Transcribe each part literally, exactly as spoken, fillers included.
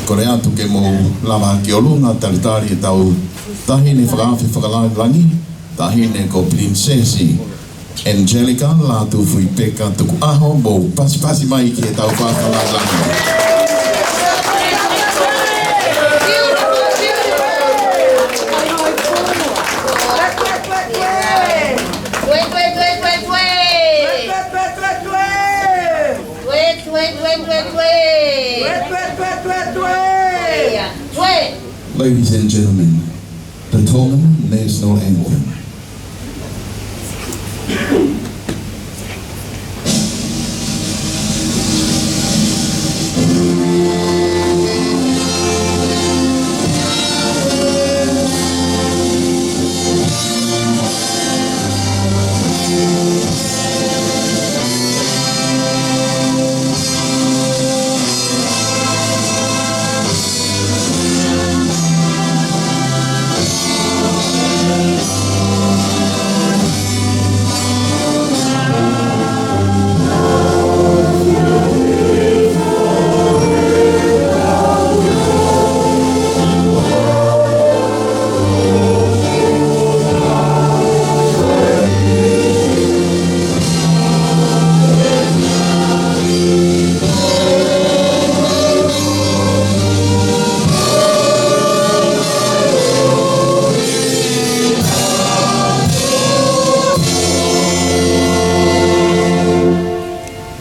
Kole atu ke mou lava ki ʻolunga talitali ʻetau Taʻahine Fakaafe Fakalangilangi, Taʻahine ko Pilinisesi Angelica Lātūfuipeka Tukuʻaho, mou pasipasi mai ki heʻetau fakaafe fakalangilangi. Twe, twe, twe, twe, twe. Twe, twe, twe, twe, twe. Twe, twe, twe, twe, twe. Twe, twe, twe, twe, twe. Twe. Ladies and gentlemen, the Tongan National Anthem.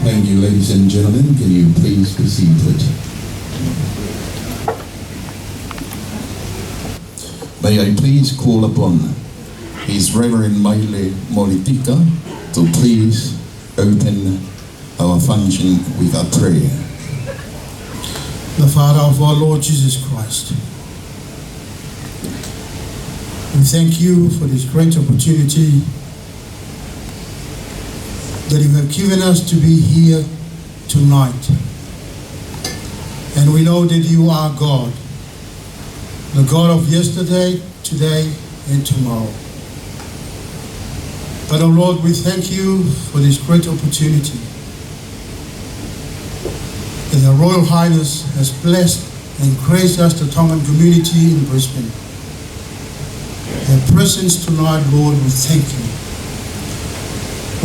Thank you, ladies and gentlemen. Can you please be seated? May I please call upon His Reverend Maile Molitika to please open our function with a prayer. The Father of our Lord Jesus Christ, we thank you for this great opportunity that you have given us to be here tonight. And we know that you are God, the God of yesterday, today, and tomorrow. But, oh Lord, we thank you for this great opportunity that Her Royal Highness has blessed and graced us, the Tongan community in Brisbane. Her presence tonight, Lord, we thank you.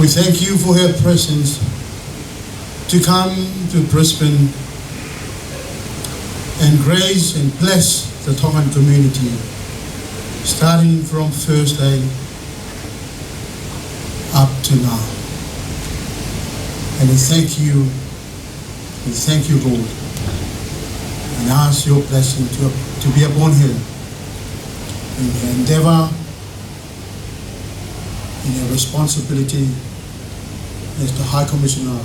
We thank you for her presence to come to Brisbane and grace and bless the Tongan community, starting from Thursday up to now. And we thank you, we thank you, Lord, and ask your blessing to, to be upon her in her endeavor, in her responsibility as the High Commissioner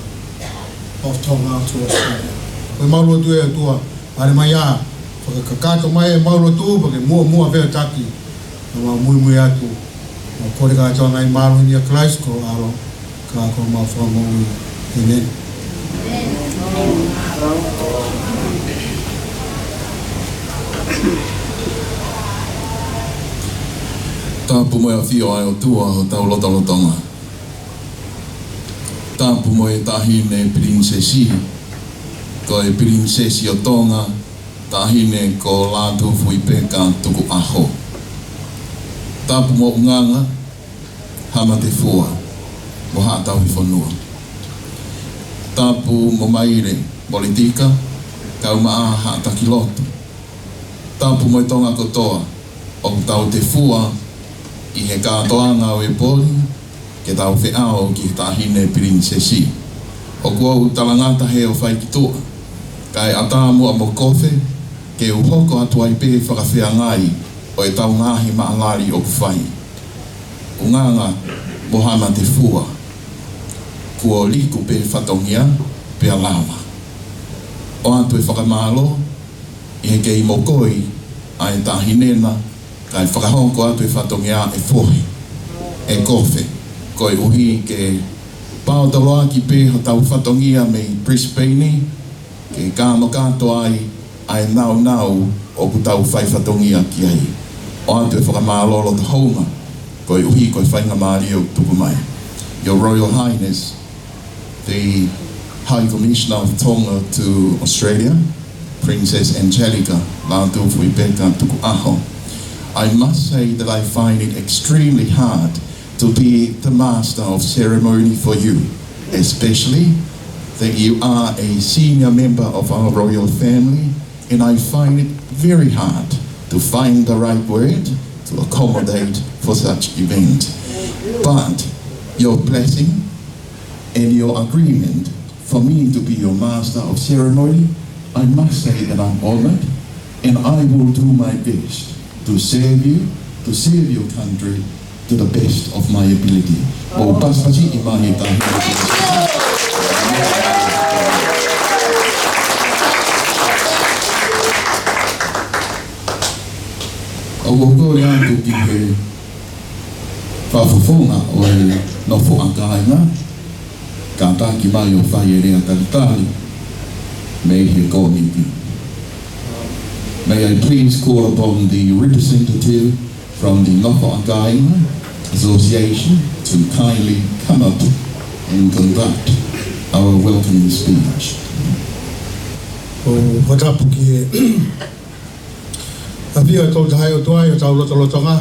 of Tonga to Australia. Ko e mau lotu ē ʻOtua, ʻalu mai ā, fakakakato mai e mau lotu, pea ke muʻomuʻa pē ʻa e taki, ʻo mau muimui atu, ʻo kole kātoa ngaahi mālohi ʻia Kalaisi ko ho ʻAlo, ka ko homau Fakamoʻui. ʻĒmeni. Tapu mo e ʻafio ʻa e ʻOtua ʻi hotau lotolotonga. Tapu mo e Taʻahine Pilinisesi, ko e Pilinisesi ʻo Tonga, Taʻahine ko Lātūfuipeka Tukuʻaho. Tapu mo ʻUnganga Haʻamatefua mo Haʻa Tauhi Fonua. Tapu mo Maile Molitika, kae ʻumaʻā haʻa taki lotu. Tapu mo e Tonga kotoa ʻoku tau tefua ʻi he kātoanga ʻo e poli ke tau feʻao ki he Taʻahine Pilinisesi. ʻOku ou talangata he ʻoku fai ki tuʻa, kae ʻatā muʻa mo kofe, ke u hoko atu ai pē fakafeangai ʻo ʻetau ngaahi maʻalali ʻoku fai. ʻUnganga mo Haʻamatefua, kuo liku pē fatongia pea lava. ʻOatu e fakamālō ʻi he kei mokoi ʻa e Taʻahine na, kae fakahoko atu e fatongia ʻe fohe, ʻe kofe, koeʻuhi ke paotoloaki pē hotau fatongia mei Brisbane, ke kānokato ai ʻa e nāunau ʻoku tau fai fatongia ki ai. ʻOatu e fakamālō loto houngaʻia, koeʻuhi ko e faingamālie ʻoku tuku mai. Your Royal Highness, the High Commissioner of Tonga to Australia, Princess Angelica Lātūfuipeka Tukuʻaho. I must say that I find it extremely hard to be the master of ceremony for you, especially that you are a senior member of our royal family, and I find it very hard to find the right word to accommodate for such event. But your blessing and your agreement for me to be your master of ceremony, I must say that I'm honored, and I will do my best to serve you, to serve your country to the best of my ability. Mou pasipasi ʻi mahi tahi. ʻOku ou kole atu ki he fakafofonga ʻo e nofoʻa kāinga, kātaki mai ʻo fai e lea talitali mei he kōmiti. May I please call upon the representative from the Nofoʻa Kāinga Association to kindly come up and conduct our welcoming speech. ʻOku ou tapu ki he ʻafio ʻa e Tolu Tahaʻi ʻOtua ʻi hotau lotolotonga.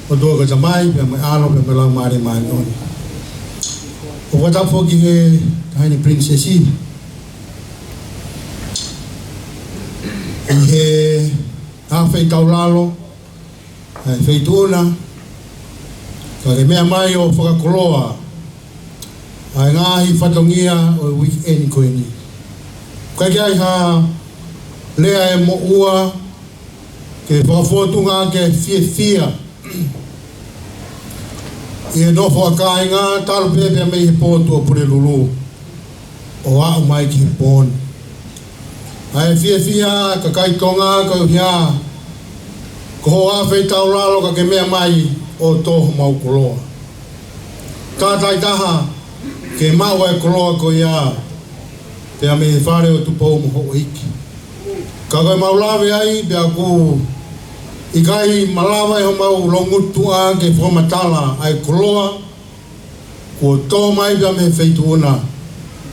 ʻOtua ko e Tamai, pea mo e ʻAlo, pea mo e Laumālie Māʻoniʻoni. ʻOku ou tapu ki he Taʻahine Pilinisesi ʻi he ʻaho feitaulalo ʻa e Feituʻuna, ka ke meʻa mai ʻo fakakoloa ʻa e ngaahi fatongia ʻo e uikeʻeni ko eni. ʻIkai ke ʻi ai ha lea ʻe moʻua ke fakafōtunga ke fiefia ʻi he nofoʻa kāinga talu pē pea mei he pō Tuʻapulelulu ʻo aʻu mai ki he pō ni. ʻA e fiefia ʻa e kakai Tonga koeʻuhi ko hoʻo ʻaho feitaulalo ka ke meʻa mai ʻo tō homau koloa. Ka taʻitaha ke maʻu ʻa e koloa ko ia pea mei he fale ʻo Tupou mo Houʻeiki. Ka ko e mau lave ai pea ʻoku ʻikai malava ʻe homau loungutu tuʻa ke fakamatala ʻa e koloa kuo tō mai pea mei he Feituʻuna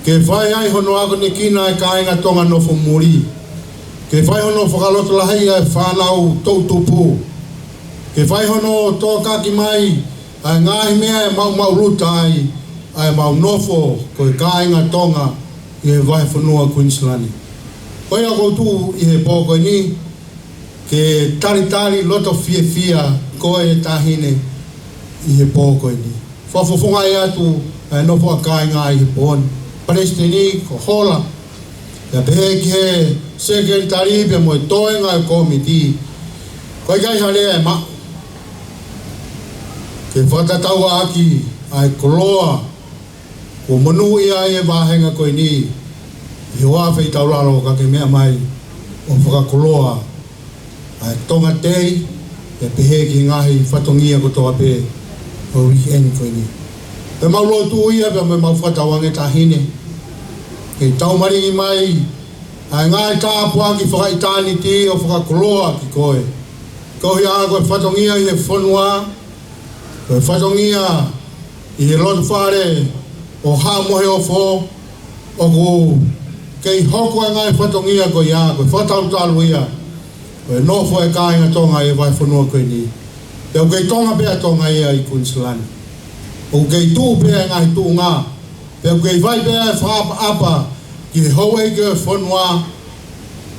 ke fai ai hono akonekina ʻa e kāinga Tonga nofo muli, ke fai hono fakalotolahiʻi ʻa e fānau toʻutupu, ke fai hono tōkaki mai ʻa e ngaahi meʻa ʻe maʻumaʻuluta ai ʻa e mau nofo ko e kāinga Tonga ʻi he vahefonua Kuinisilani. Ko ia ʻoku ou tuʻu ʻi he pō ko eni ke talitali loto fiefia koe Taʻahine ʻi he pō ko eni. Fakafofongaʻi atu ʻa e nofoʻa kāinga ʻi he pō ni. Palesiteni ko Hola, pea pehē ki he sekelitali pea mo e toenga ʻo e kōmiti. ʻOku ʻikai ha lea ʻe maʻu ke fakatatau ʻaki ʻa e koloa kuo monūʻia ai e vāhenga ko eni ʻi hoʻo ʻaho feitaulalo ka ke meʻa mai ʻo fakakoloa ʻa e Tonga Day, pea pehē ki he ngaahi fatongia kotoa pē ʻo e uikeʻeni ko eni. Pea mau lotu ia pea mo e mau fakatauange Taʻahine ke taumalingi mai ʻa e ngaahi tāpuaki fakaʻitāniti ʻo fakakoloa ki koe. Koeʻuhi ko e fatongia ʻi he fonua, ko e fatongia ʻi he loto fale ʻo Haʻa Moheofo, ʻoku kei hoko ʻa e ngaahi fatongia ko ia ko e fakatalutalu ia ʻo e nofo ʻa e kāinga Tonga ʻi he vahefonua ko eni. Pea ʻoku kei Tonga pē ʻa Tonga ia ʻi Kuinisilani. ʻOku kei tuʻu pē ʻa e ngaahi tuʻunga, pea ʻoku kei fai pē ʻa e fakaʻapaʻapa ki he houʻeiki ʻo e fonua,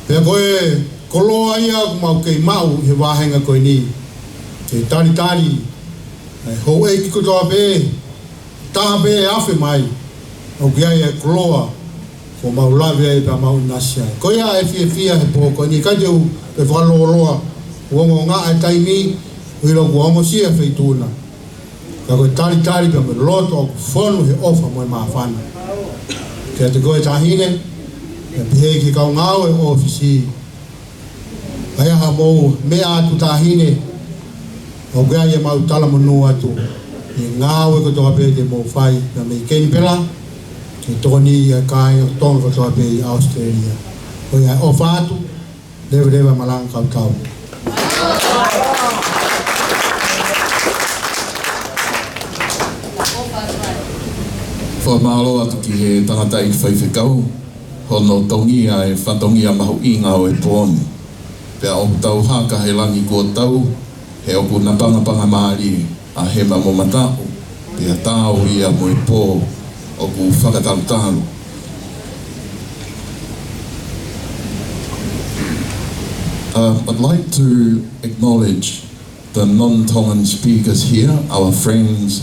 pea ko e koloa ia ʻoku mau kei maʻu ʻi he vāhenga ko eni. Ke talitali ʻa e houʻeiki kotoa pē, taha pē ʻe afe mai, ʻoku ʻi ai ʻa e koloa kuo mau lave ai pea mau ʻinasi ai. Ko ia ʻa e fiefia he pō ko eni, ʻikai te u toe fakalōloa, ʻoku ongo ngata ʻa e taimi, ʻoku ʻilo kuo ongosia e Feituʻuna. Ka ko e talitali pea mo e loto ʻoku fonu he ʻofa mo e māfana kiate koe Taʻahine, pea pehē ki he kau ngāue ʻo e ʻōfisi. ʻA ia haʻamou meʻa atu Taʻahine, ʻoku ʻi ai ʻemau talamonū atu ʻi he ngāue kotoa pē te mou fai, pea mei Kenipela, ke tokoni ʻa e kāinga Tonga kotoa pē ʻi ʻAositelēlia. Ko ia ʻofa atu, leveleva malanga kau tau. Fakamālō atu ki he tangataʻeiki faifekau, Hono tongia e fatongia mahuʻinga ʻo e pō ni. Pea ʻoku tau haka he langi kuo tau, he ʻoku napangapangamālie ʻa hema mo mataʻu, pea taau ia mo e pō ʻoku fakatalutalu. Um, I'd like to acknowledge the non-Tongan speakers here, our friends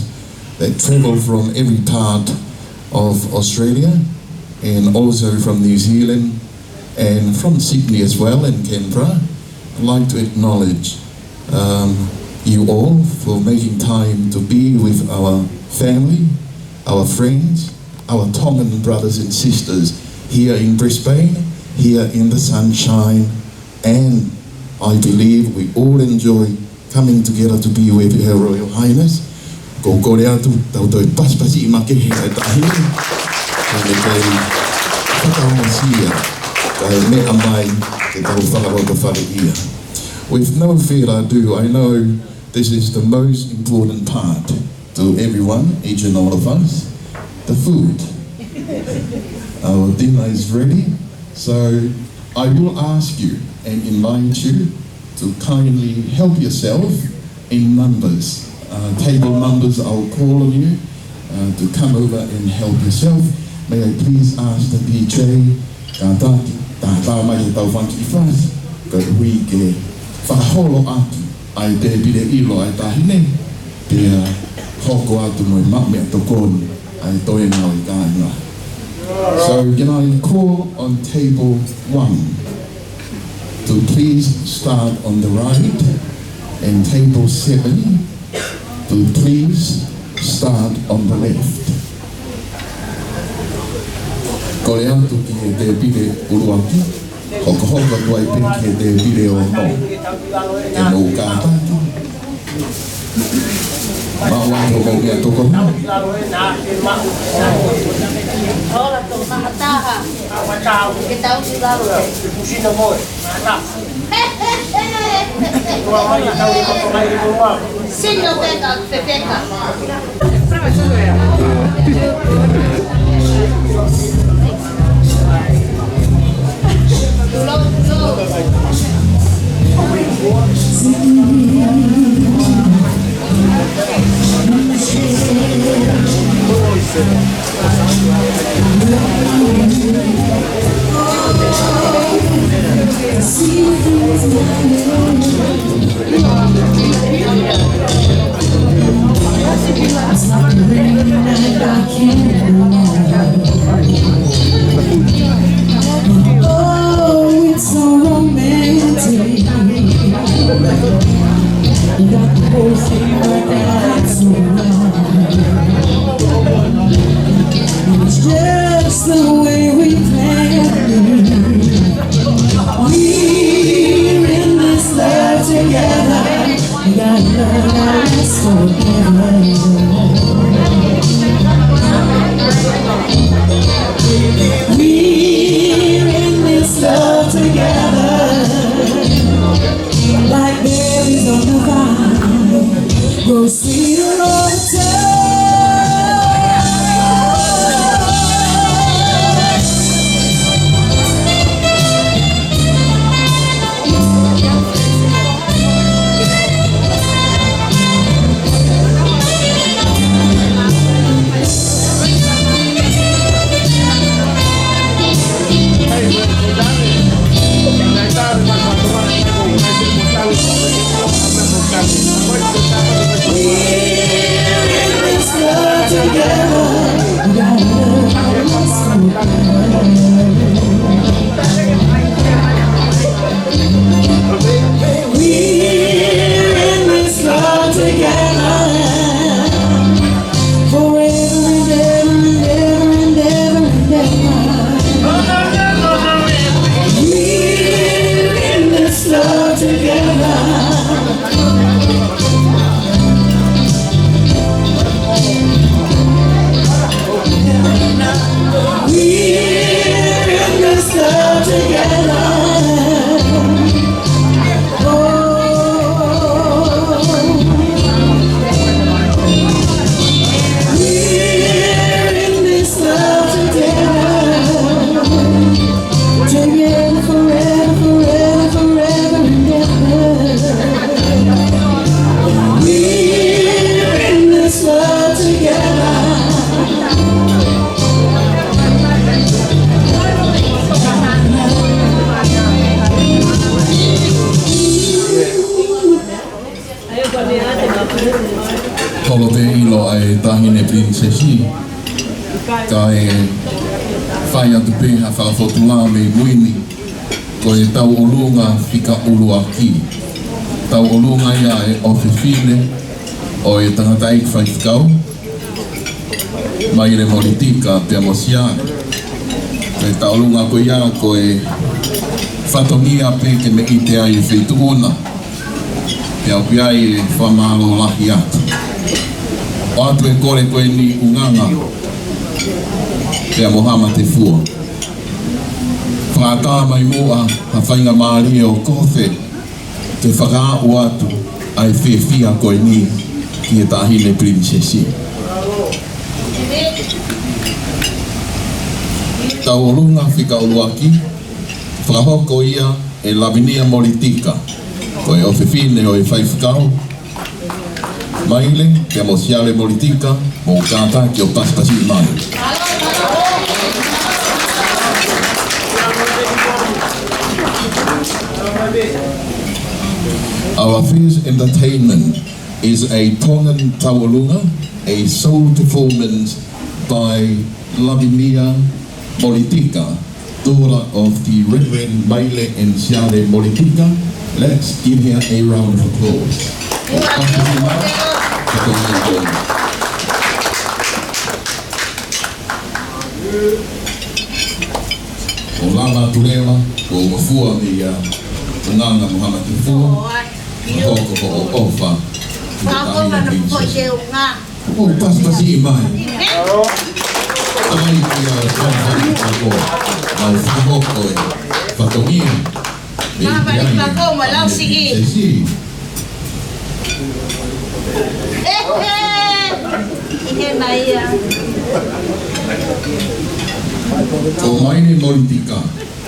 that travel from every part of Australia and also from New Zealand and from Sydney as well and Canberra. I'd like to acknowledge, um, you all for making time to be with our family, our friends, our Tongan brothers and sisters here in Brisbane, here in the sunshine, and I believe we all enjoy coming together to be with Her Royal Highness. Ko u kole atu, tau toe pasipasiʻi makehe ʻa e taʻahine, kae kei fakaongosia, kae meʻa mai ke tau fakalotofaleʻia. With no further ado, I know this is the most important part to everyone, each and all of us, the food. Our dinner is ready, so I will ask you and invite you to kindly help yourself in numbers. Uh, table numbers, I'll call on you, uh, to come over and help yourself. May I please ask the D J, kātaki, tātā mai he tau funky fast, koeʻuhi ke fakaholo atu ʻa e tēpile ʻilo ʻa e taʻahine, pea hoko atu mo e maʻu meʻatokoni ʻa e toenga ʻo e kāinga. So can I call on table one to please start on the right, and table seven to please start on the left. Kole atu ki he tēpile ʻuluaki, hokohoko atu ai pē ki he tēpile ono. Ke mou kātaki. Maʻu atu hoʻomou meʻatokoni. Ola, tō mahataha. Ke tau ki lalo. Sino peka, pepeka. Oh, it's so romantic. Got the whole thing working out so well. It's just the way we planned it. We're in this love Forever, forever, forever and ever. We're in this love together. Holo pē ʻilo ʻa e Taʻahine Pilinisesi, kae fai atu pē ha fakafōtunga mei mui ni, ko e tauʻolunga fika ʻuluaki. Tauʻolunga ia ʻa e ʻofefine ʻo e tangataʻeiki faifekau, Maile Molitika pea mo Siale. Ko e tauʻolunga ko ia ko e fatongia pē ke meʻite ai e feituʻu na. Pea ʻoku ʻi ai e fakamālō lahi atu. ʻOatu e kole ko eni ʻUnganga pea mo Hamatefua. Fakaʻatā mai muʻa ha faingamālie ʻo Kofe ke fakaaʻu atu ʻa e fiefia ko eni ki he Taʻahine Pilinisesi. Tauʻolunga fika ʻuluaki, fakahoko ia ʻe Lavinia Molitika, ko e ʻofefine ʻo e faifekau, Maile pea mo Siale Molitika, mou kātaki ʻo pasipasi mai. Our first entertainment is a Tongan tauʻolunga, a solo performance by Lavinia Molitika, daughter of the Reverend Maile and Siale Molitika. Let's give her a round of applause. ʻO lava atu leva, ʻo ngofua mei a Unganga mo Hamatefua, hoko ko hoʻo ʻofa ki he Taʻahine Pilinisesi. ʻO pasipasi mai. Tamai kia Fafali Pako. Mau fakahoko e fatongia. Fafali Pako mo Lausiʻi. ʻIhe mai ia. Ko Maile Molitika,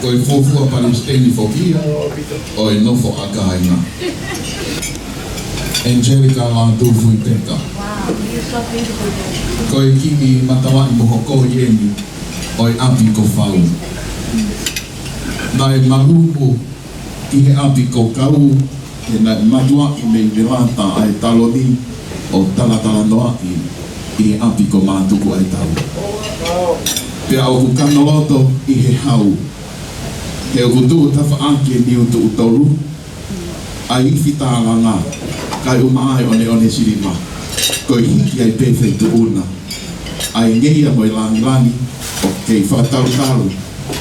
ko e fuofua palesiteni foki ia ʻo e nofo ʻa kāinga. Angelica Lātūfuipeka. Ko e kiʻi matavai mo hoko eni ʻo e ʻapi ko Fau. Naʻe malumu ʻi he ʻapi ko Kau, he naʻe mātuʻaki mei Velata ʻa e taloni ʻo talatalanoaʻi ʻi he ʻapi ko Mātuku ʻa e tau. Pea ʻoku kanoloto ʻi he hau, he ʻoku tuʻu tafaʻaki e niu tuʻu tolu, ʻa e ifi tālanga, kae ʻumaʻā e ʻoneʻone siliva, ko e hiki ai pē feituʻu na, ʻa e ngeia mo e langilangi, ʻoku kei fakatalutalu,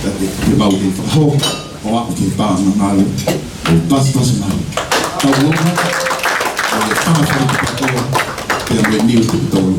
ka te, te mau kei fakahoko, ʻo aʻu ki he pā mangalu, ʻo pasipasi mai. Tauʻolunga, ʻo e pā fakatalutalu, pea mo e niu tuʻu tolu.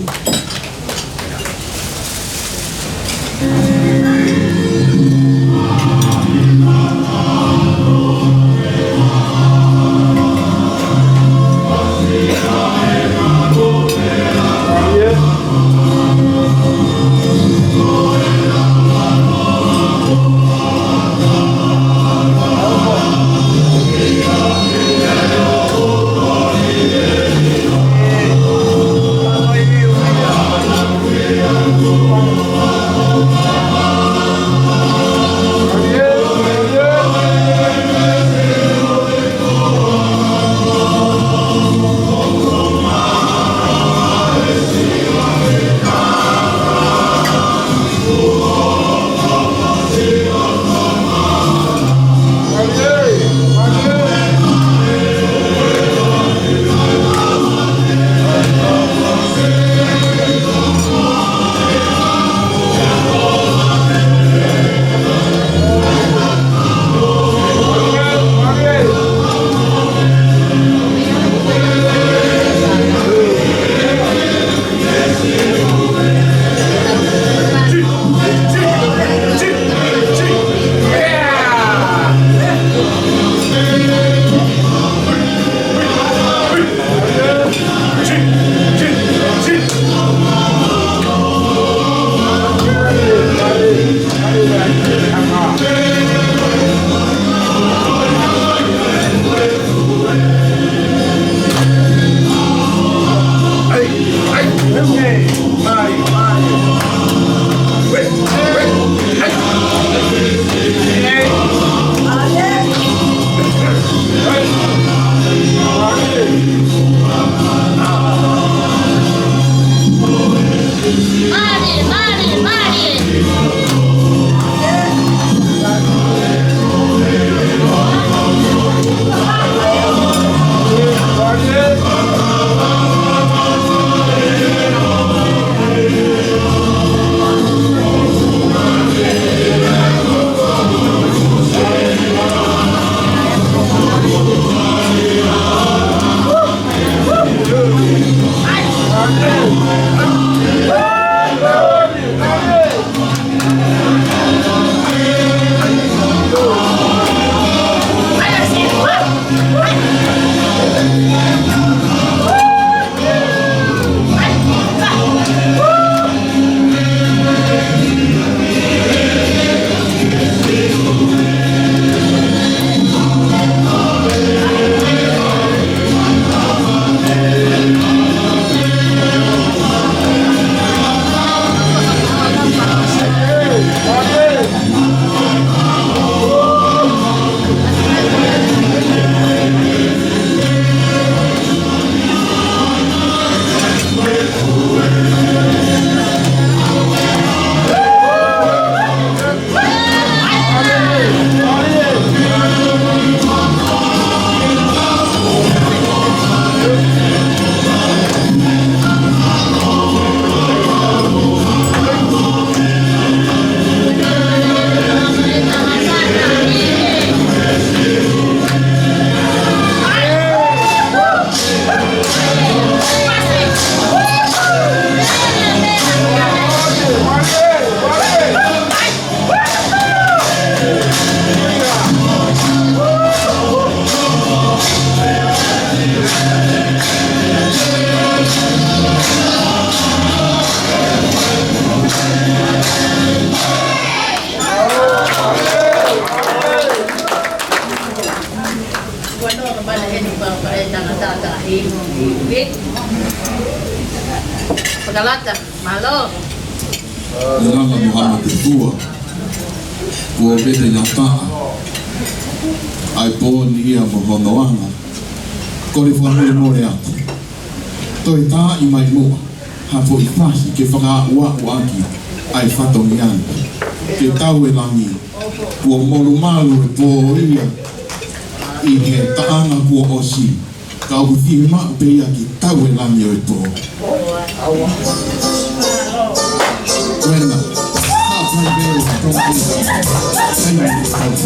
Fakalata, mālō. Nganga mo Haʻamotu Fua, kuo pete ngataʻa ʻa e pō ni ia mo hono anga. Kole fakamolemole atu. Toe taaʻi mai muʻa ha foʻi fasi ke fakaaʻuaʻu ʻaki ʻa e fatongia ni. Ke tau e langi, kuo molumalu e pō ia ʻi he taʻanga kuo ʻosi. Ka ʻoku fiemaʻu pē ia ke tau e langi ʻo e pō. Wena, ka fai veo, tau veo, tau veo, tau veo.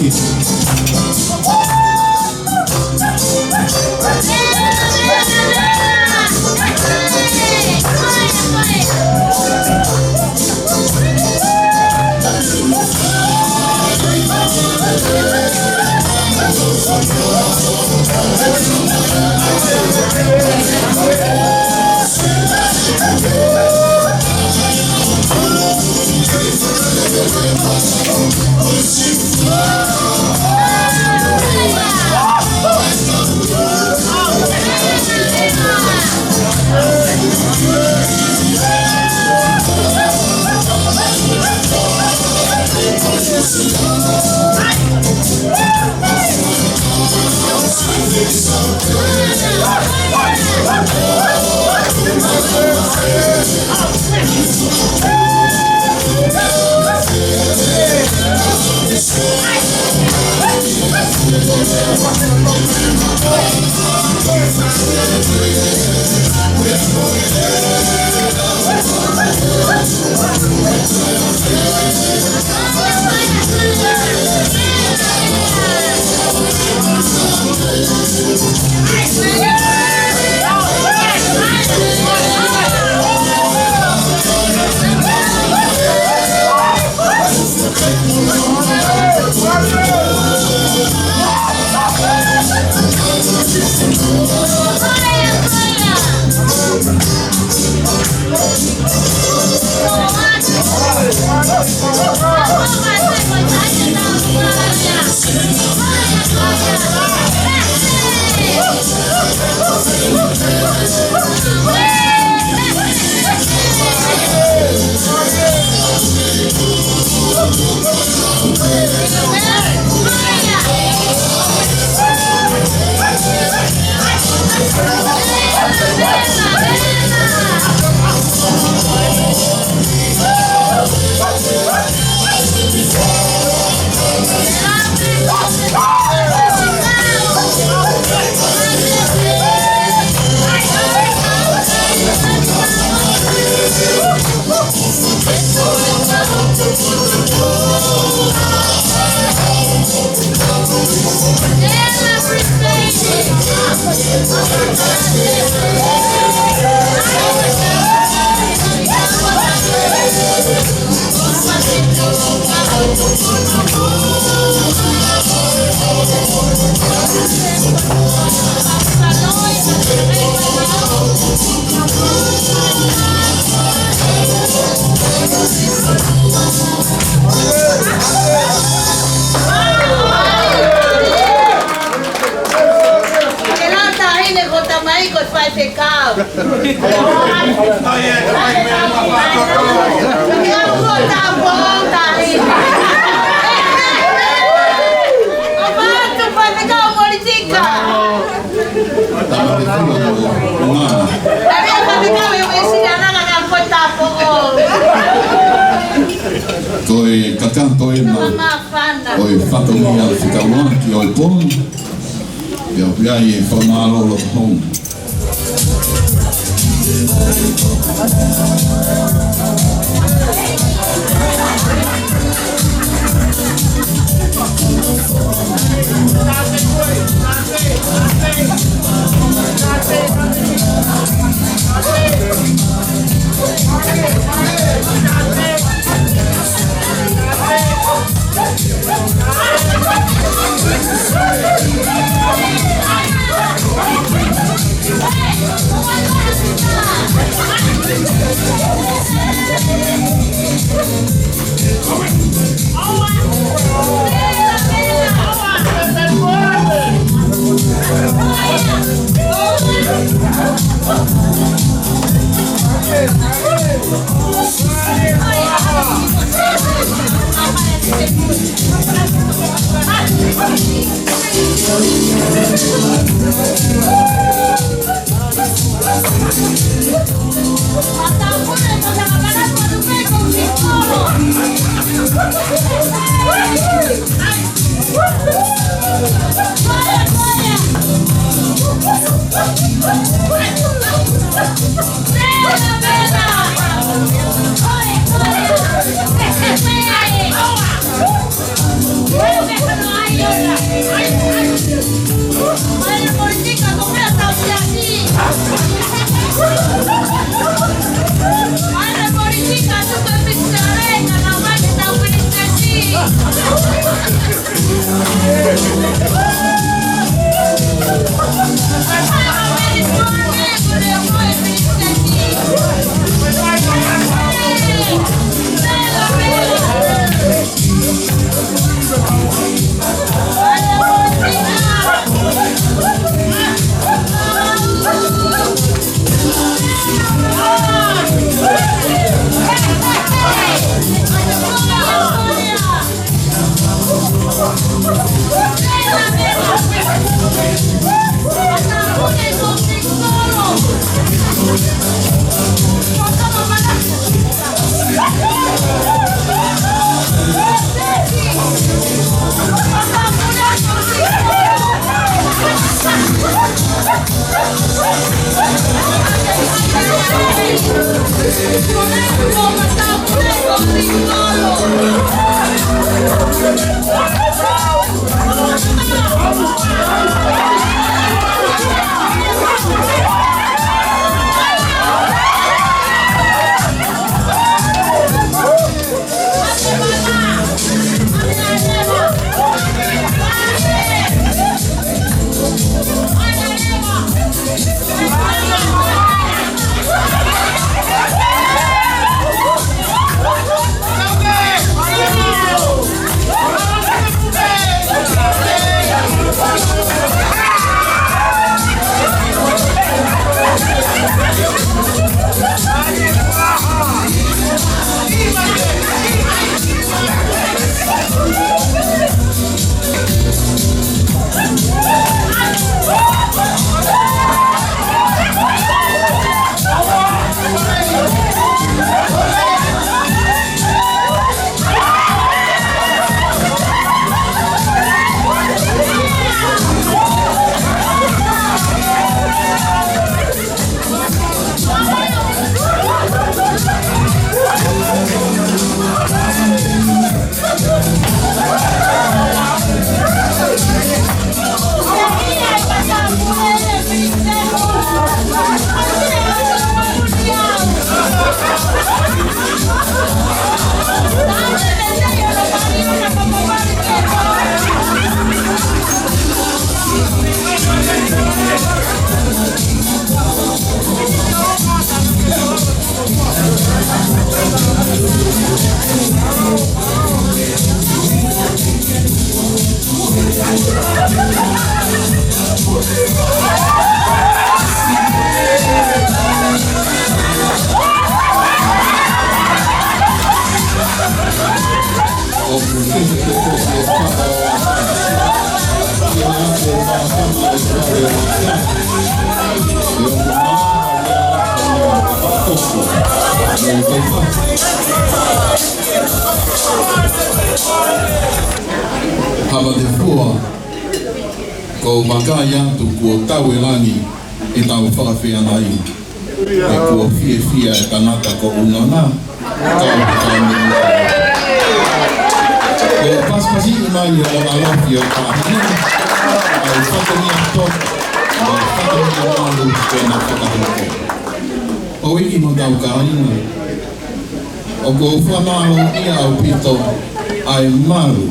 Ke lata hine ko tamai ko faifekau. Ke au ko tapo tahi. Apa tu faifekau politika. Tari apa faifekau ia mesi ana nganga ko tapo. Ko e kakato ena. Mama fana. Ko e fatongia fekauʻaki ʻo e pō ni. Ia pea ʻi he fakamālō loto hou. Havatefua, ʻoku ou vakai atu kuo tau e langi ʻetau fakafeangai. He kuo fiefia e tangata ko ʻUnana, kau he taimi ni. ʻOku pasipasi mai ʻa e ʻalofi ʻo e taʻahine, ʻa e fatongia poto, ʻa e fatongia malu ke na fakahoko. ʻOku ʻi ai mo ʻetau kāinga, ʻoku ou fakamālōʻia ʻaupito ʻa e malu,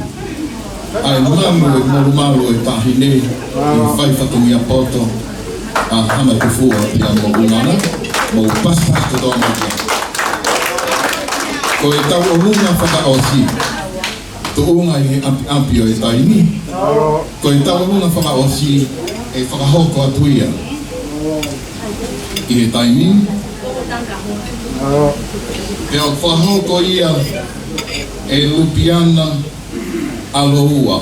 ʻa e malu ʻo e molumalu ʻo e taʻahine, ʻi he fai fatongia poto ʻa Havatefua pea mo ʻUnana, mou pasipasi kotoa mai. Ko e tauʻolunga fakaʻosi, tuʻunga ʻi he ʻapi, ʻapi ʻo e taimi. Ko e tauʻolunga fakaʻosi ʻe fakahoko atu ia ʻi he taimi. Pea ʻoku fakahoko ia ʻe Lupiana ʻAloua.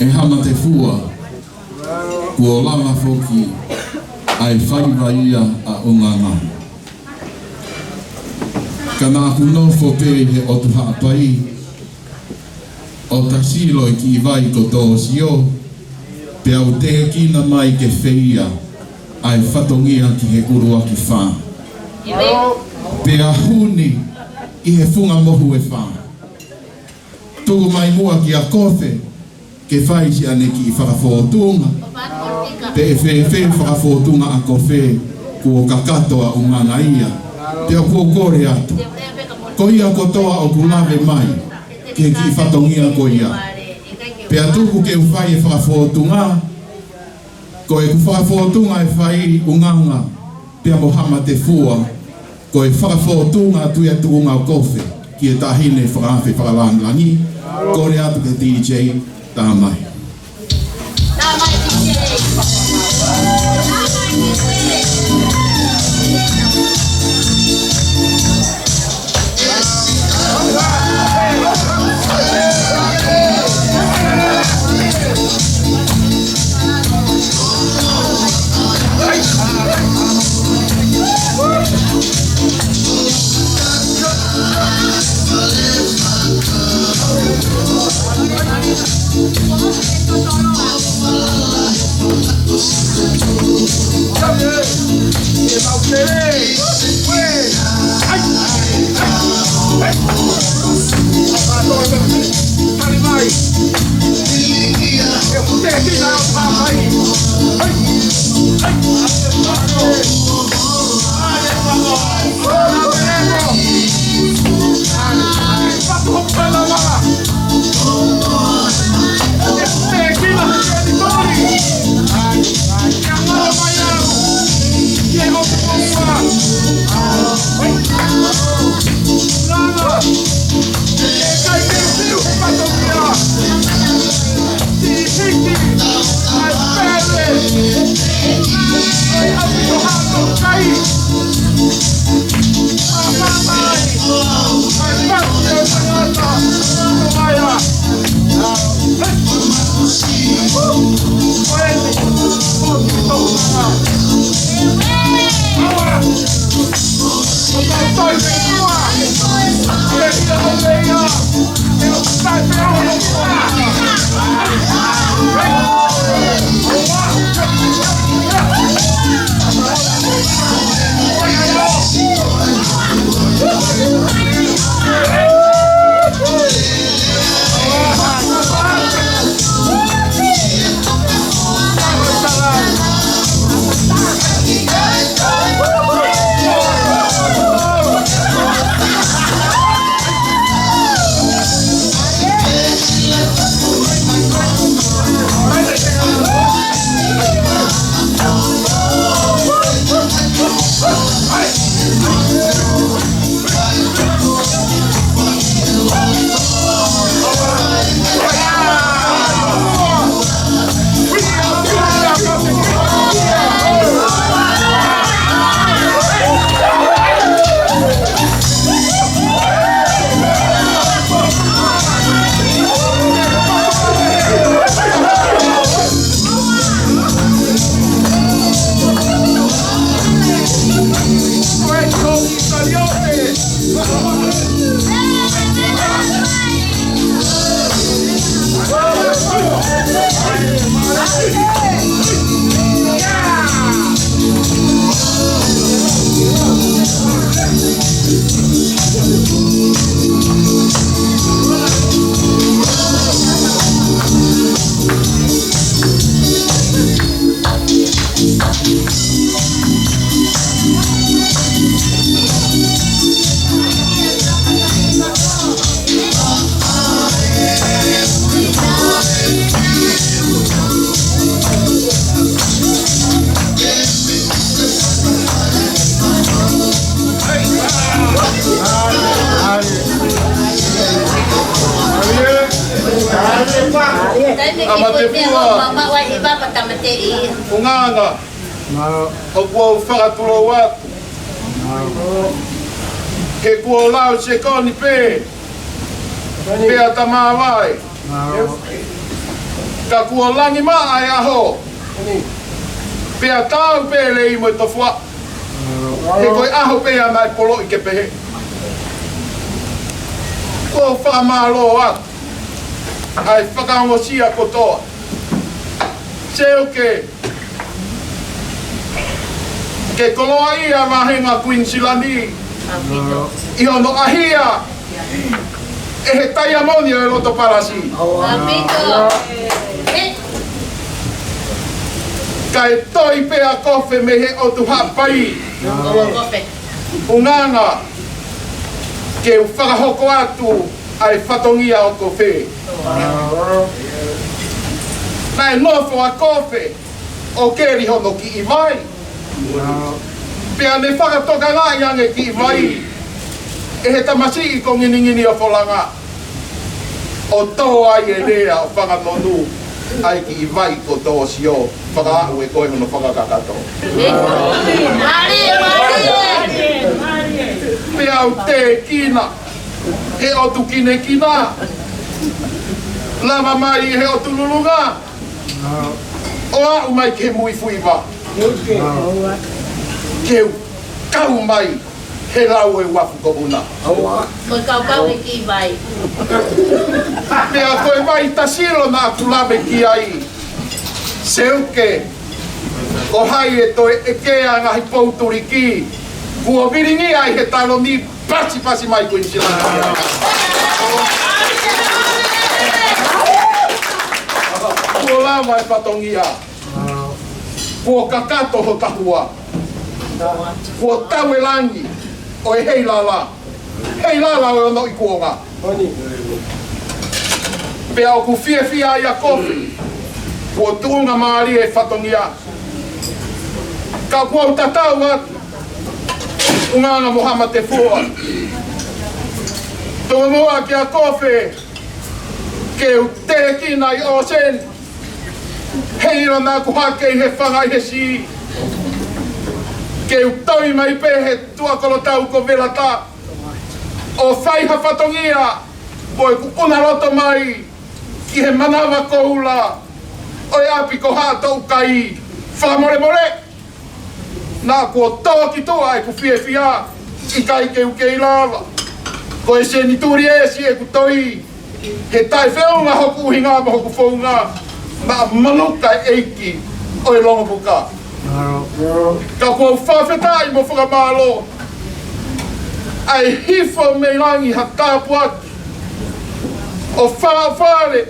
ʻE Hamatefua, kuo lava foki ʻa e faiva ia ʻa ʻUnganga. Ka naʻa ku nofo pē ʻi he ʻotu Haʻapai, ʻo Tasilo ʻi Kiʻivai ko Tōsio, pea u tēkina mai ke feia ʻa e fatongia ki he ʻUluaki Fā. Pea hū ni ʻi he funga mohu ʻe fā. Tuku mai muʻa kia Kofe ke fai siʻane kiʻi fakafōtunga. Pe ʻe fēfē fakafōtunga ʻa Kofe, kuo kakato ʻa ʻUnganga ia. Pea ʻoku ou kole atu, ko ia kotoa ʻoku lave mai ki he kiʻi fatongia ko ia, pea tuku ke u fai e fakafōtunga. Ko ʻeku fakafōtunga ʻe fai, ʻUnganga pea mo Hamatefua, ko e fakafōtunga Tuʻi ʻa Tuʻunga ʻo Kofe ki he Taʻahine Fakaafe Fakalāngilangi. Kole atu ki he D J, tā mai. ʻUnganga, ʻoku ou fakatulou atu ke kuo lau sekoni pē, pea tamāvae. Ka kuo langi maʻa e ʻaho, pea tau pē lei mo e tofuaʻa. He ko e ʻaho pē ia naʻe poloʻi ke pehē. ʻOku ou fakamālō atu ʻa e fakaongosia kotoa. Seuke, ke koloaʻia vāhenga Kuinisilani, ʻAupito. ʻI hono ʻahia ʻe he taiamoni ʻo e loto palasi. ʻAupito. Kae toi pē ʻa Kofe mei he ʻotu Haʻapai. Kofe. ʻUnganga ke u fakahoko atu ʻa e fatongia ʻo Kofe. Naʻe nofo ʻa Kofe ʻo keli hono kiʻi vai. Pea ne fakatokangaʻi ange kiʻi vai ʻe he tamasiʻi ko Nginingini ʻo Folanga, ʻo tō ai e lea ʻo Fanganonu, ʻa e kiʻi vai ko Tōsio, fakaaʻu ʻe koe hono fakakakato. Mālie, mālie. Pea u tēkina he ʻotu kinekina, lava mai he ʻotu lulunga, ʻo aʻu mai ki he Muifuiva. Ke u kau mai he lau ʻo e uafu ko Una. Ko e kaukau he kiʻi vai. Pea ko e vai Tasilo naʻa ku lave ki ai, Seuke, ko hai ʻe toe ʻeke ʻa e ngaahi pou tuliki kuo vilingia ʻi he taloni, pasipasi mai Kuinisilani. Kuo lava e fatongia. Kuo kakato ho tahua. Kuo tau e langi ʻo e heilala, heilala ʻo e onoʻi kuonga. Pea ʻoku fiefia ai ʻa Kofe kuo tuʻunga mālie e fatongia. Ka kuo u tatau atu, ʻUnganga mo Hamatefua, tomuʻa kia Kofe, ke u tēkina ʻi ʻōseni, heiʻilo naʻa ku hake ʻi he fanga ʻi he sī, ke u toi mai pē he tuʻa kolotau ko Velata, ʻo fai ha fatongia mo ʻeku ʻuna loto mai ki he manava koula ʻo e ʻapi ko Haʻatoʻukai. Fakamolemole, naʻa kuo tō ki tuʻa ʻeku fiefia, ʻikai ke u kei lava. Ko e senituli ʻe siʻi ʻeku toi, he taʻefeʻunga hoku ʻuhinga mo hoku founga, naʻa manuka e ʻeiki ʻo e Longopuka. Ka kuo u fakafetaʻi mo fakamālō ʻa e hifo mei langi ha tāpuaki ʻo fāʻofale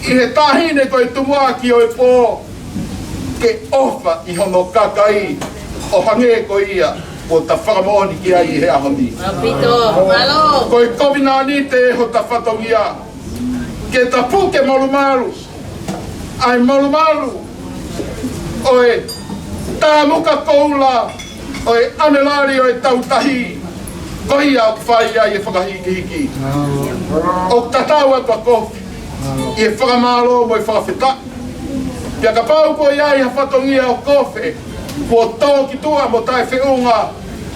ʻi he taʻahine ko e tumuʻaki ʻo e pō, ke ʻofa ʻi hono kakai ʻo hangē ko ia kuo ta fakamoʻoni ki ai ʻi he ʻaho ni. ʻAupito, mālō. Ko e kovinānite hota fatongia, ke ta puke malumalu ʻa e malumalu ʻo e tāmuka koula ʻo e ʻAmelali ʻo e Tautahi, ko ia ʻoku fai ai e fakahikihiki. ʻOku tatau atu ʻa Kofe ʻi he fakamālō mo e fakafetaʻi. Pea kapau kuo ʻi ai ha fatongia ʻo Kofe kuo tō ki tuʻa mo taʻefeʻunga,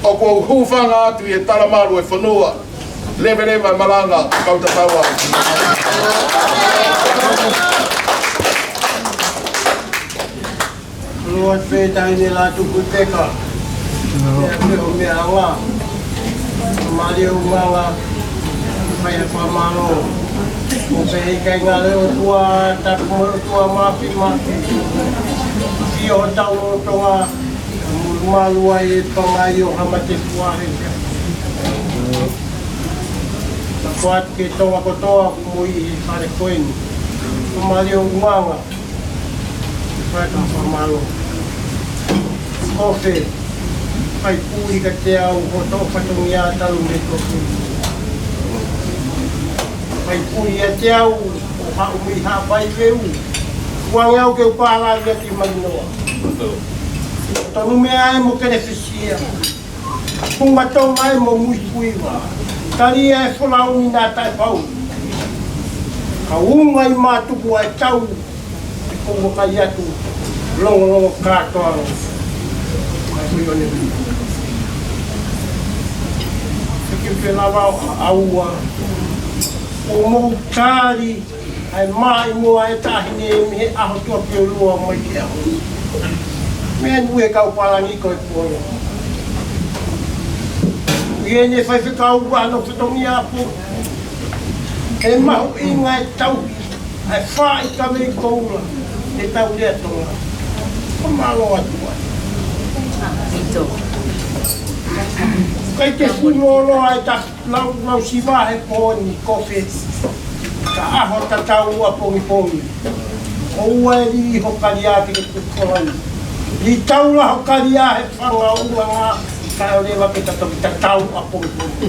ʻoku ou hūfanga atu ʻi he talamalu ʻo e fonua. Leveleva e malanga, kau tatau ā. Lua pē taʻahine Lātūfuipeka. Meʻa, meʻa, meʻa anga. Mālie ʻUnganga, fai e fakamālō. ʻO pehē ʻikai ngale ʻOtua, tapu mo e ʻOtua Mafimafi. ʻI hotau lolotonga, malu ai e pangai ʻo Hamatefua he. Tapu atu ki he Tonga kotoa ʻoku mou ʻi he fale ko eni. Mālie ʻUnganga. Fai e fakamālō. Kofe, fai puli kiate au, hoʻo fatongia talu mei Kofe. Fai puli kiate au, ʻo haʻu mei Haʻapai Veu. Kuo ange au ke u pālangi ʻi Malinoa. Tonu meʻa ē mo Kelefisia. Funga Tonga ē mo Muifuiva. Tali e folauni naʻa taʻepau. Ka unga ʻi mātuku ʻa e tau, ʻi ko ua kai atu, longolongo kātoa. Ka kui one. Ke ke lava ʻo ʻaua. ʻO mou tali ʻa e maʻimoa e taʻahine mei he ʻaho tuʻa ki ʻolua mai ki he ʻaho. Meʻa nui e kau pālangi ko e pō. ʻI heʻene faifekau ua no fatongia pō. ʻE mahuʻinga e tauhi ʻa e faʻahitaʻu mei koula, e tau lea Tonga. Ko mālō atu ai. ʻAupito. ʻIkai ke fuʻu lōloa e ta lau, lau siva he pō ni, Kofe. Ka ʻaho tatau ʻapongipongi. ʻOua ʻe lī ho kalia ke ke tuku folau. Lī taula ho kalia he fanga ʻulungaanga, kae ʻoua leva ke ta toki tatau ʻapongipongi.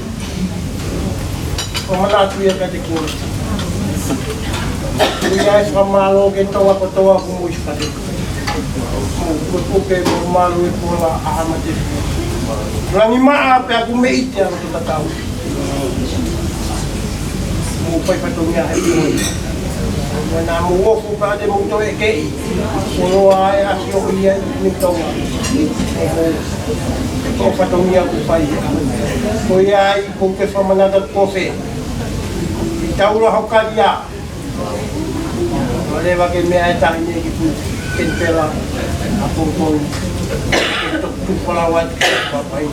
ʻOku ou manatu ia kiate koe. ʻOku ou fakamālō ki Tonga kotoa ʻoku mou ʻi fale. Mou pukepuke, mou malu e pola ʻa Haʻa Mate. Langi maʻa pea ʻoku mei te anga to tatau. Mou fai fatongia he pō ni. Mou na mou ofu pea te mou toe keʻi. Mou loa e ʻasi ʻo ia ʻi Tonga. Ko e fatongia ʻoku fai. Ko ia ai ʻoku ou fakamanatu Kofe. Lī taula ho kalia. ʻOua leva ke meʻa e taʻahine ki Kenipela ʻapongipongi. Ke toki tuku folau atu ki Papai.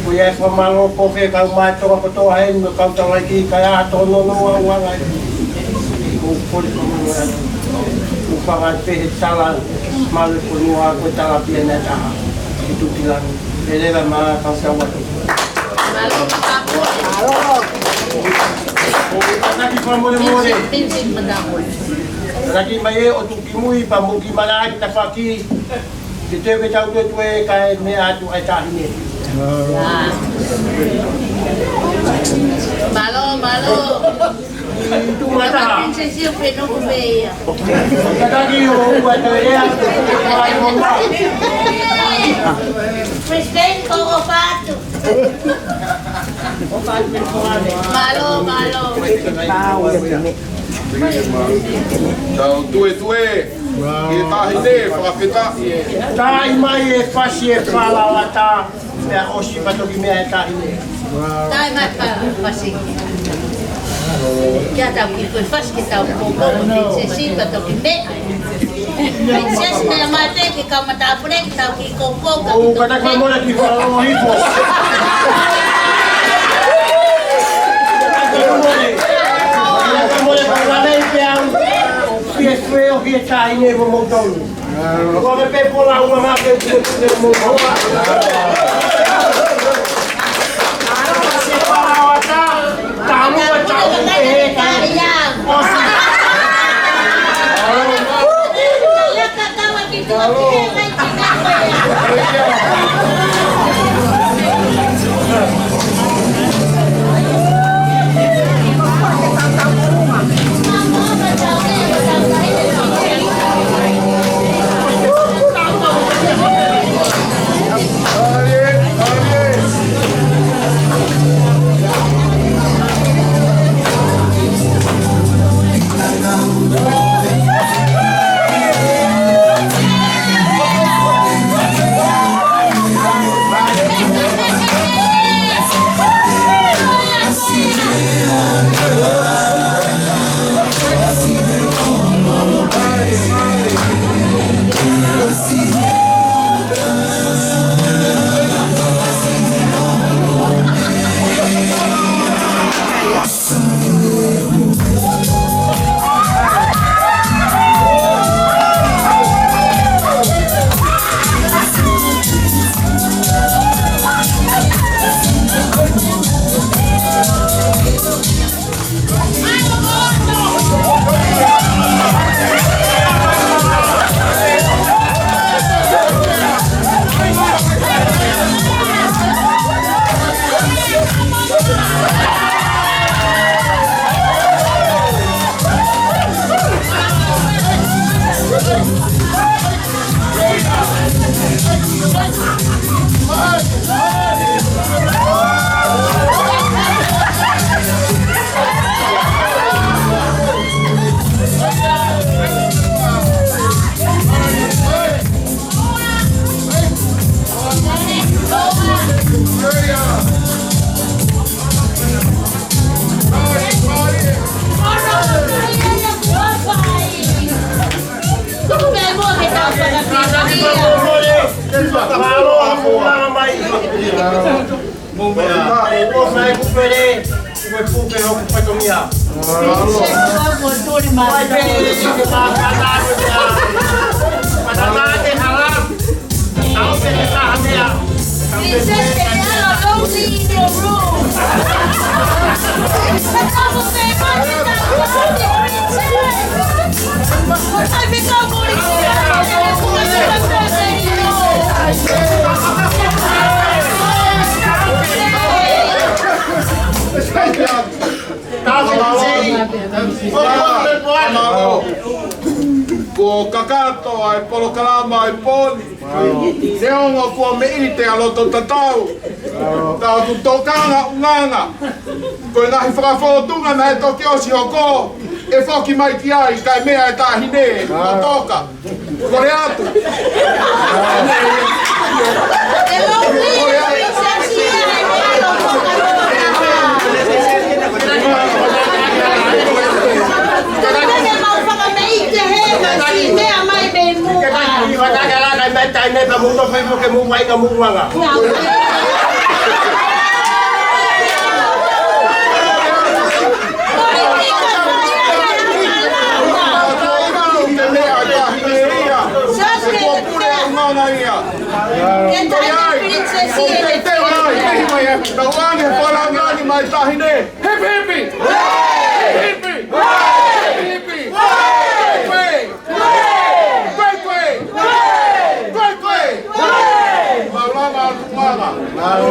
Ko ia e fakamālō Kofe, kau mai Tonga kotoa heni, mo e kau tangataʻeiki, kae ʻatā hono noa uanga. ʻOku ou kole fakamālō atu. ʻOku ou fakaʻamu pē he tala, mālō e fonua, ko e tala pē ia ʻe taha. Ki tuʻa ki langi. Pea leva mai kau tau atu. Mālō, mālō. Kātaki fakamolemole. Pinsin, pinsin, mālō. Kātaki mai ē ʻo tuku ki mui pea mou kiʻi malanga ki tafaʻaki. Ke teu ke tau tuetue kae meʻa atu ai taʻahine. Mālō, mālō. Tuʻu mai taha. Princess ia pē noku pē ia. Kātaki ʻo ua toe ea. President ko o fatu. Mālō, mālō. Tau tuetue. Ki he taʻahine, fakafetaʻi. Taʻi mai e fasi e fala lata. Pea ʻosi pea toki meʻa e taʻahine. Taʻi mai pea fasi. Kia tau ki ko e fasi ke tau koko mo Princess pea toki meʻa. Princess meʻa mai pē ke kau matāpule ke tau ki koko ka ʻOku kātaki fakamolemole ki falo hifo. Fakamolemole fakamolemole pea u. Fie fue o fie taʻahine mo moutolu. Ko e pē pola ua ma ke pule pule mo hoa. Tamu a tau ke he ka. ʻo kakato ʻa e polokalama ʻo e pō ni. Neongo kuo meʻite ʻa loto tatau, ka ʻoku tokanga ʻulungaanga. Ko e ngaahi fakafōtunga naʻe toki ʻosi hoko, ʻe foki mai ki ai, kae meʻa e taʻahine, ʻo toka. Kole atu. Hipi, hipi! Hipi, hipi! Hipi, hipi! Kue, kue! Kue, kue! Mālō, mālō, mālō.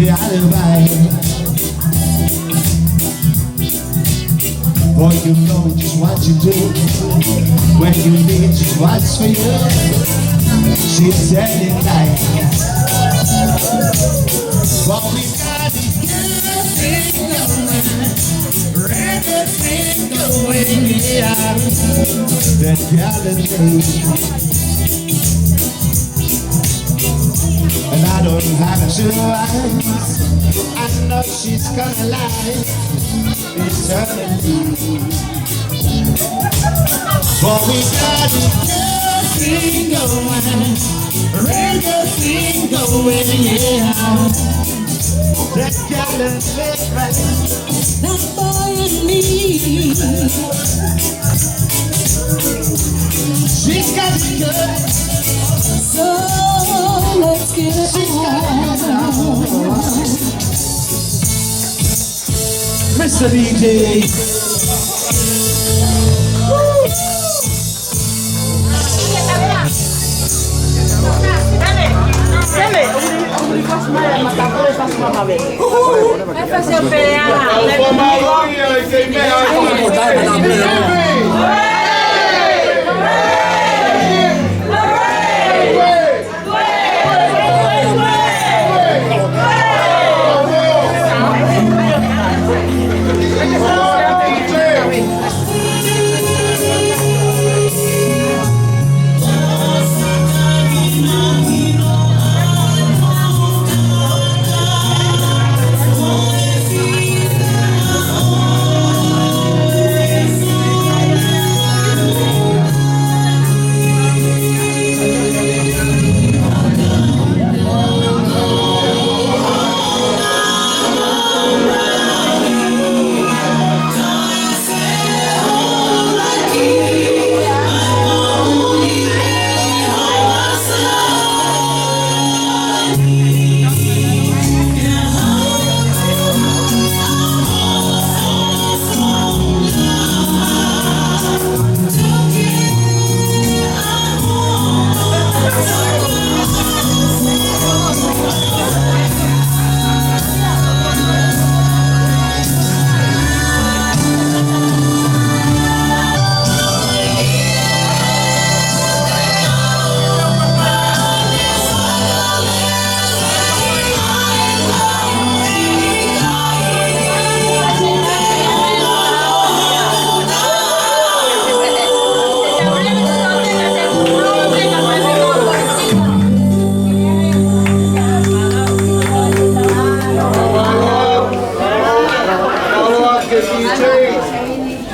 Alibi. Boy, you know just what you do when you need just what's for you. She's telling lies. But we got a good thing going, everything going, yeah. That galantine. And I don't have to ask. I know she's gonna lie eternally. But we got a good thing going, real good thing going, yeah. That galantine. That boy and me. She's got it good. So let's get it on. Mister D J.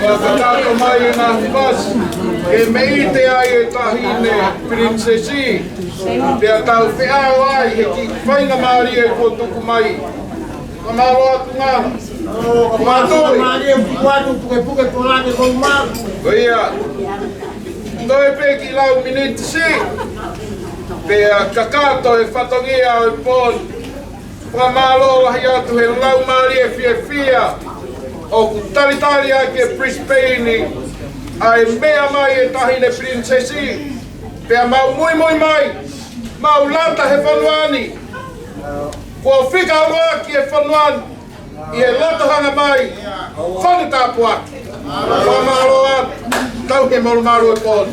Fakatato mai e ngaahi pasi ke meite ai e taʻahine pilinisesi, pea tau feʻao ai he kiʻi faingamālie kuo tuku mai. Fakamālō atu ngā. Mālō, mālō, mālō, pukupuku atu, pukepuke, tō lake, tō maku. ʻIo. Toe pē kiʻi lau miniti siʻi. Pea kakato e fatongia ʻo e pō ni. Fakamālō lahi atu he laumālie fiefia ʻoku talitali ʻaki ʻe Brisbane ʻa e meʻa mai e taʻahine pilinisesi. Pea mau muimui mai, mau lata he fonua ni. Kuo fika ʻuluaki e fonua ni ʻi he loto hanga mai, fonu tāpuaki. Fakamālō atu, tau ke malu malu e pō ni.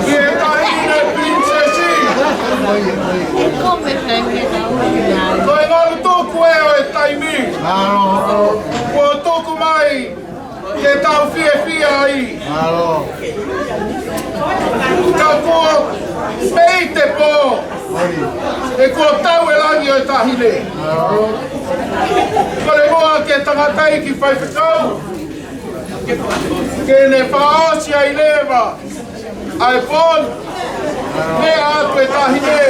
Ki he Taʻahine Pilinisesi. Ko e ngalu tuku ē ʻo e taimi. Kuo tuku mai ke tau fiefia ai. Ka kuo pehē te pō, he kuo tau e langi ʻo e taʻahine. Kole muʻa ki he tangataʻeiki faifekau ke ne fakaʻosi ai leva ʻa e pō, meʻa atu e taʻahine,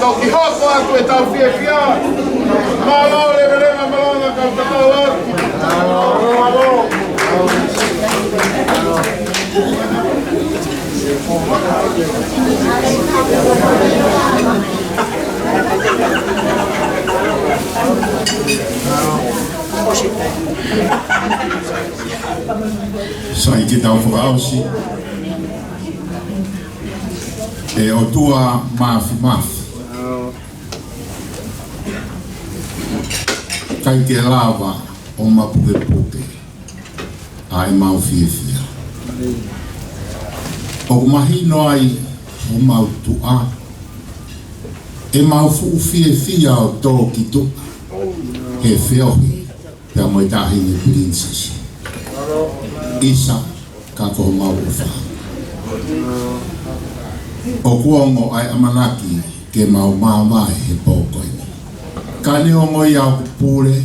toki hoko atu ʻetau fiefia. Mālō leveleva malanga kau tatau atu. Mālō. Sai ke tau fakaʻosi. ʻE ʻOtua Māfimafi, ʻikai ke lava ʻo mapukepuke ʻa ʻemau fiefia. ʻOku mahino ai homau tuʻa, ʻemau fuʻu fiefia ʻo tō ki tuʻa he feohi pea mo e Taʻahine Pilinisesi. ʻIsa, ka ko homau ʻofa. ʻOku ongo ʻa e ʻamanaki ke mau māvae he pō ko eni. Ka neongo ia ʻoku pule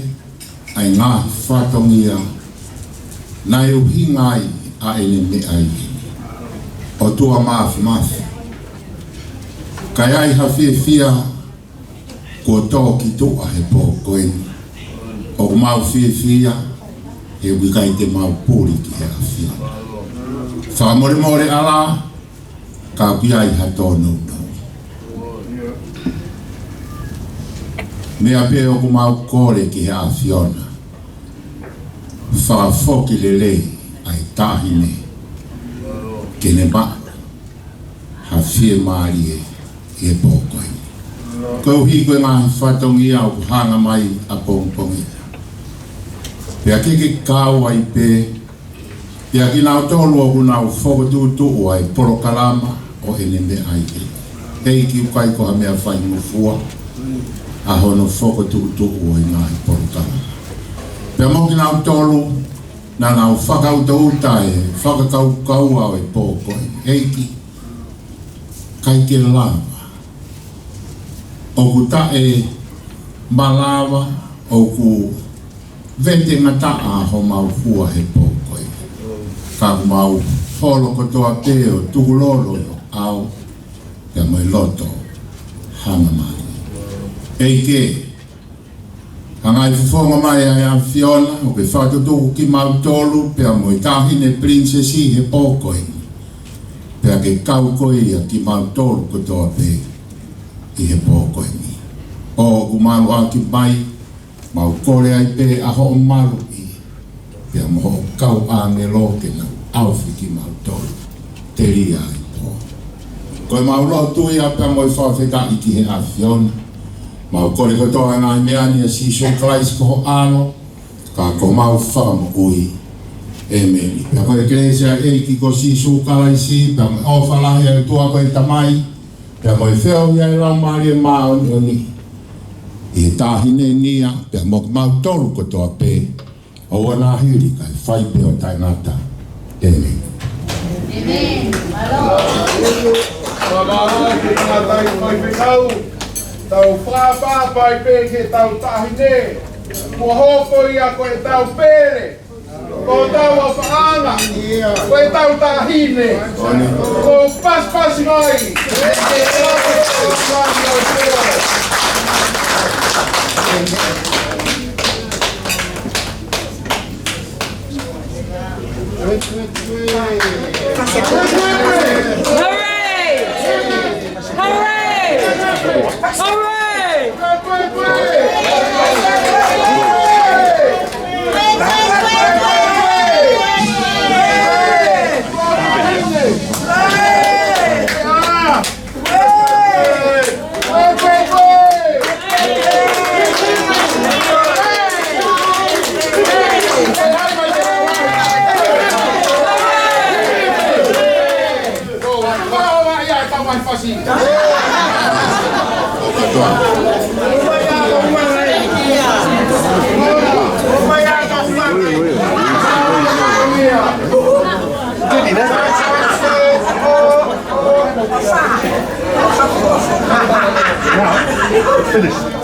ʻa e ngaahi fatongia naʻe ʻuhinga ai ʻa ʻene meʻa ʻi heni. ʻOtua Māfimafi, ka ʻi ai ha fiefia kuo tō ki tuʻa he pō ko eni, ʻoku mau fiefia he ʻoku ʻikai te mau puli ki he ʻAfiona. Fakamolemole ʻalā, ka ʻoku ʻi ai ha tōnounou. Meʻa pē ʻoku mau kole ki he ʻAfiona, fakafoki lelei ʻa e taʻahine ke ne maʻu ha fiemālie ʻi he pō ko eni. Koeʻuhi ko e ngaahi fatongia ʻoku hanga mai ʻapongipongi, pea ke ke kau ai pē, pea kinautolu ʻoku nau fokotuʻutuʻu ʻa e polokalama ʻo ʻene meʻa ʻi heni. ʻEiki, ʻoku ʻikai ko ha meʻa faingofua ʻa hono fokotuʻutuʻu ʻo e ngaahi polokalama. Pea mo kinautolu naʻa nau fakautauta e fakakaukau ʻo e pō ko eni. ʻEiki, ʻikai ke lava, ʻoku taʻemalava, ʻoku vetengataʻa homau hua he pō ko eni. Ka ʻoku mau holo kotoa pē ʻo tukulolo ʻi ho ʻao pea mo e loto hangamālie. ʻEiki, hanga ʻo fofonga mai ʻa e ʻAfiona ʻo ke fakatutuku kimautolu pea mo e Taʻahine Pilinisesi he pō ko eni, pea ke kau ko ia kimautolu kotoa pē ʻi he pō ko eni. ʻOku mau ʻoaki mai, mau kole ai pē ʻa hoʻo maluʻi pea mo hoʻo kau ʻāngelo ke nau ʻaofi kimautolu telia ʻa e pō. Ko ʻemau lotu ia pea mo e fakafetaʻi ki he ʻAfiona. Mau kole kotoa ʻa e ngaahi meʻa ni ʻia Sīsū Kalaisi ko ho ʻAlo, ka ko homau Fakamoʻui. ʻĒmeni. Pea ko e kelesi ʻa e ʻEiki ko Sīsū Kalaisi, pea mo e ʻofa lahi ʻa e ʻOtua ko e Tamai, pea mo e feohi ʻa e Laumālie Māʻoniʻoni, ʻi he taʻahine ni ia pea mo kimautolu kotoa pē, ʻo ʻoua naʻa hili kae fai pē ʻo taʻengata. ʻĒmeni. Mālō, kiʻi tangataʻeiki faifekau, tau fakaʻapaʻapa pē ki heʻetau taʻahine, kuo hoko ia ko ʻetau pele, ko ʻetau ʻofaʻanga, ko ʻetau taʻahine, kuo pasipasi mai. Hooray! Hooray! Hooray! Finish.